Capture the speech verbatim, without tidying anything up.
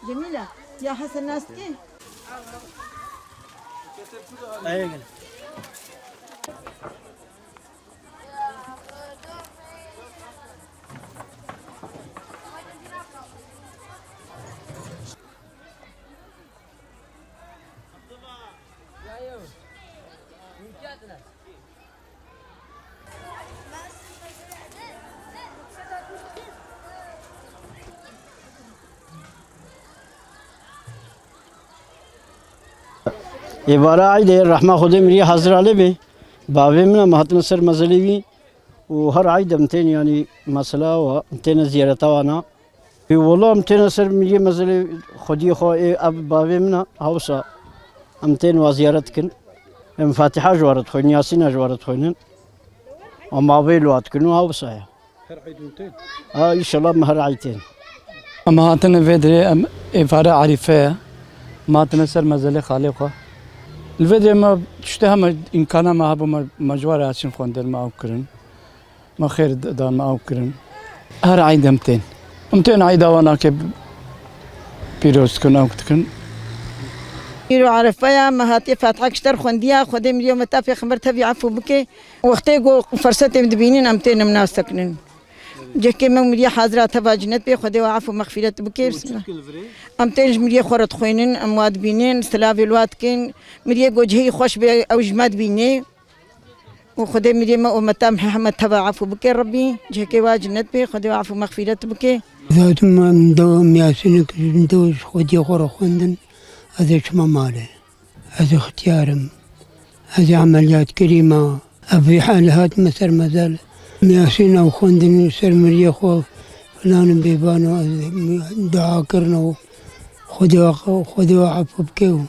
Cemîle, ya Hesen nas dikî? Êvara Eydê, rehma Xwedê mirî Hazir Alê bê. Bavê min e, me hatine ser mezelê wî û her eyd em tên, yanî mesela wa, em têne ziyareta wana. Ê wela em têne ser miriyê mezelê xwediyê xwe, ê ev bavê min e, hewsa em tên wa ziyaret dikin. Em Fatiha ji wa re dixwînin, Yasîna ji wa re dixwînin. Em avê li wa dikin û hewsa ye. Her eyd hûn tên? Ha, înşallah em her eyd tên. Em hatine vê derê, em êvara Erîfe ye. Em hatine ser mezelê xalê xwe. Li vê derê me tiştê heme îmkana me hebû, me, me ji wa re hatin xwendin, me ew kirin. Me xêr da, me ew kirin. Her eyd em tên. Em tên eyda wana ke pîroz dikin, ew dikin. Îro Erefe ya, me hatiye Fatiha kişter xwendiya, Xwedê miriyê me ta Pêxember tevî efû bike. Wextê ku fersetê em dibînin, em tên em nas sekinin. Cihkê me û miriyê hazira teva cinet bê, Xwedê we efû mexfîret bike. Em tên ji miriyê xwe re dixwînin, em wa dibînin, silavê li wa dikin. Miriyê ku cihê xweş bê, ew ji me dibîne. û Xwedê miriyê me û meta Mihemed teva efû bike Rebbî, cihekê wa cinet bê, Xwedê wa efû mexfîret bike. Zaten min do miyasînik min do ji Xwediyê xwe re xwendin, ez ê çima malê. Ez ê xitiyar im. Ez ê emeliyatkerî me. Ev vî hal hat me ser mezel. Miyasîn ew xwendin ser miriyê xwe filan û bêvan û ez dua kirin û Xwedê wa, Xwedê wa efû bike û